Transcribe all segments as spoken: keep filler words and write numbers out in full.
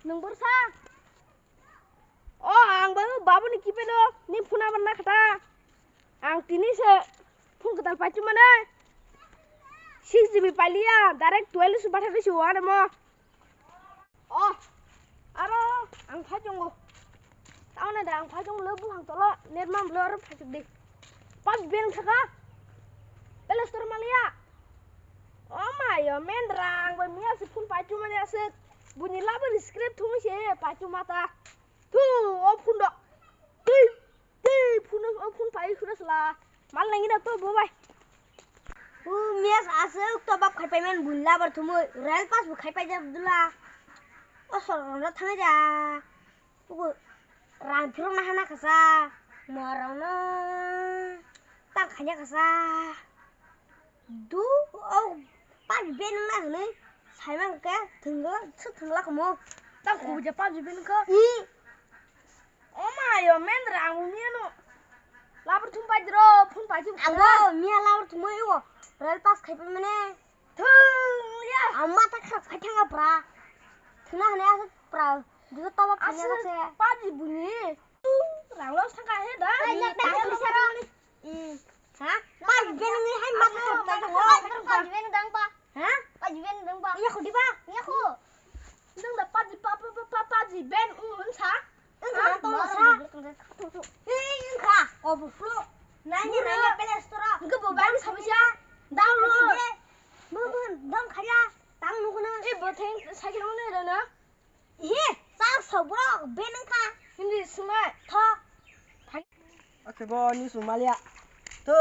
Nwng borsa? O, ang bo babuni keypad o ni phone number nakha ta. Ang tini se phone kwtal paichumani. Six G B pailiya, direct twelve se bathai se wanamo. O, aro ang phai tongo. Taune da ang phai tongo, le buphang tolo net mam le aro phai di. Pap ben thaka. Play Store maliya. O mayo, mendra, ang bo miya se phone paichumani aswk. Buini laban script thumwi se paichuma ta. Thu, o phone do. Tei, tei, phone, o phone pai khuna sala. Mal nangi da to bo bai. U mias aswk to bab khai paiman buini labar thumwi. Rail pass bo khai paijak dula. O sorok rok thangwi da. Ugo rang phirok na hana kasa. Morok no tang khanya kasa. Du, o, paj ben wngna hwnwi saimang khe thwngla, sw thwngla kamo. Tang khubui je paj ben kha. I. O ma yo, mendra ang miya no. Labar thum paj ro, phone paj thum. Abo miya labar thum yo. Rail pass khai pemene. Thung ya. Amma ta khra khai thanga pra. Thuna hane asa pra. Dugo taba phanya khe. Paj buni. Rang lo sangka he da. Ai, ya, tak bisa ro. Hmm. Ha? Paj ben ni hai mat. Paj ben dang pa. Ha? Paj ben dang pa. Iya ko di ba? Iya ko. Dang da paj pa pa pa pa paj ben un sa. Un sa to sa. Hei, un sa. O bu flu. Nanya nanya Play Store. Nge bo bang sa bisa. Download. Mun mun dong khaya. Tang nukuna. Eh, bo theng sakhe nang ne na. He, chak sobro, ben wngkha. Hindi suma, tho. Oke, bo ni sumalia. To,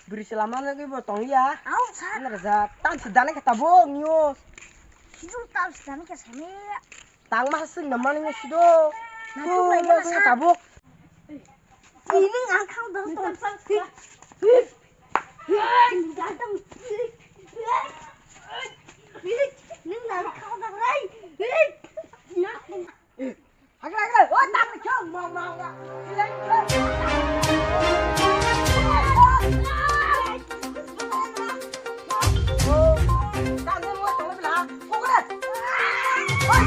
bri selama lagi bo tong ya. Au, sa. Nara ja, tang si dana kata bo, nyo. Sidu tang si dana kata same. Tang ma sing na mani nyo sido. Na tu lai na sa. Kata bo. Ini ang khang dong tong. Nung nang kau nang rai. Hagra, hagra. Oh, tak, tak, mau, mau, mau. Oh, tak, mau, mau, mau, mau. Kok udah? Oh,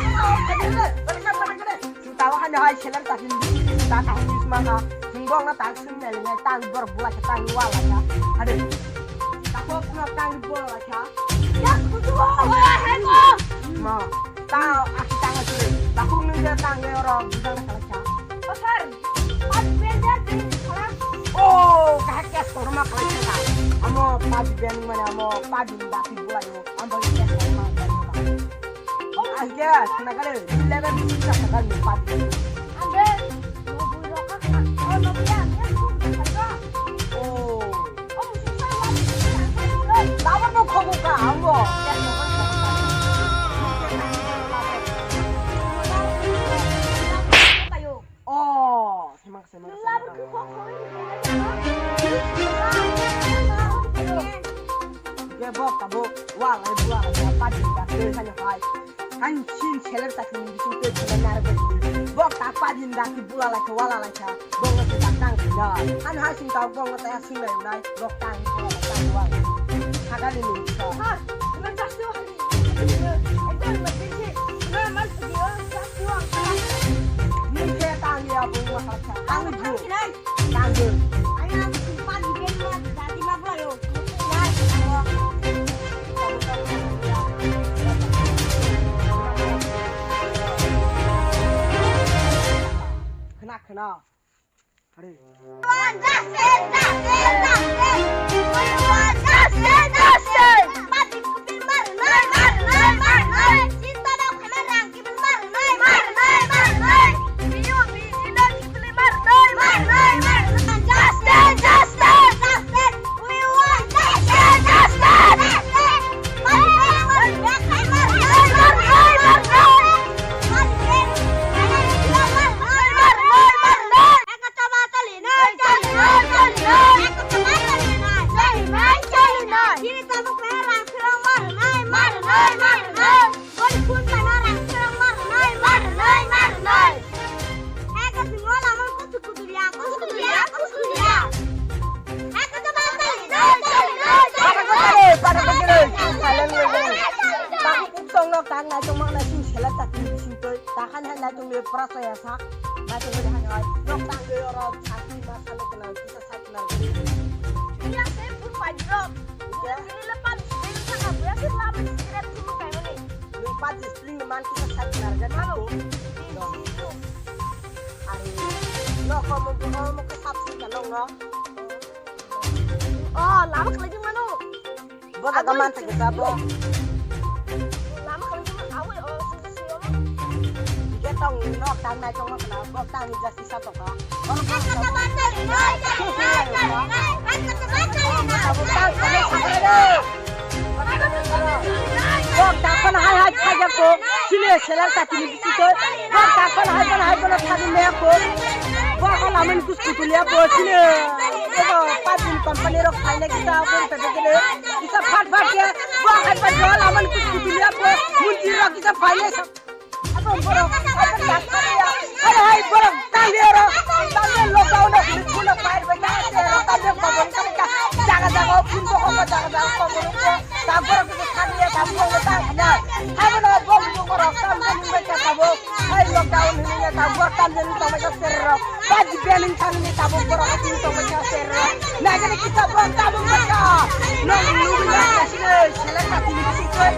tak, tak, tak, tak. Tawa hanya hai seler tak ini. Tak, tak, ini semua. Hingbong na tak sing nai nai tang bor bula ke tang wala ya. Ade. Tako sna tang bor la cha. Ya kudu. Wala hai ko. Ma. Ta aki tang sure. Tako nung ya tang ya ro bidang kala cha. O sir. Pat benda din kala. Oh, kahak ya sorma kala cha. Amo pat ben mane amo pat din dati bula yo. Amo ya sorma. Aja, senakale, level bisa sakal ni pat. Ande, no bui rok ka, oh, no bui ang, ya, no bui rok ka. Oh. Oh, musuh saya, wajib saya, saya, saya. Lawan no khobu ka, ambo. Tayo. Oh, semang, semang, semang. Labu ke kok kok ini. Ke bok tabuk, wal ai bua ai padi ba ke kan hai. Kan chin seler ta chin bisu ke chin nar ke. Bok ta padi da ki bula la ke wala la cha. Bok ta tang na. Kan ha sin ta bok ta sing lai nai. Bok tang bula la tang wal. Haga ni ni. Ha, man just do. Ekdom emergency. Na man video just do. Ni ke tang ya bu ma ha. Tang bu. Tang bu. Ayang, pan di ben ma, dadi ma pula yo. Khna, khna. Are. We want justice, justice, justice. We want justice, justice. Pati kupin mar, mar, mar, mar, mar, mar. Cinta na khana rang. Naitok ma nai sing selai ta tini bising toi. Tahan hai naitok le pura soya sa. Naitok le hai hai. Nok tang le oro sakni ma sa le kenal kisa sai kenal. Iya se pun pajro. Iya. Ini lepas ini sana buya sih lama sih kira dulu kayak ini. Ni pati spring man kisa sai kenal kan. Mau. Aku. Ari. Nok kamu kamu kesap sih kalau nggak. Oh, lama lagi mana? Bo jaga man thangwi ta bo. Lama khalang khalang awi o susu suyo. Ike tong nok tang nai tong ma khna bo tang ni jasi sa tong ka. Bok ta khon hai hai khaja ko. Sini selar ta tini bisi ko. Bok ta khon hai khon hai khon thani me ko. Bok lamin kus kutulia bo sini. Ego pajin company rok phaina kisa bor pede gele kisa phat phat ke bo hai pa jol aman kus kutulia bo munti rok kisa phaina sa. Abo borok hai pa tak phaina. Hai hai borok tangde ro tangde lockdown rok ni phone fire bai ta se ro tangde kobor ka jaga jaga phone ko ko jaga jaga kobor ko ta borok ko thani ya ta borok ta na. Hai bono bo borok tangde ni bai ta bo. Hai lockdown hwnwi ya ta bor tamjani tongmai kha serrok. Ba jibiya nung thangni tabuk borok hwnwi tongmai kha serrok. Nagani kisa bor tabuk bai kha. Nong nugwi ya kasine selek katini bising koi.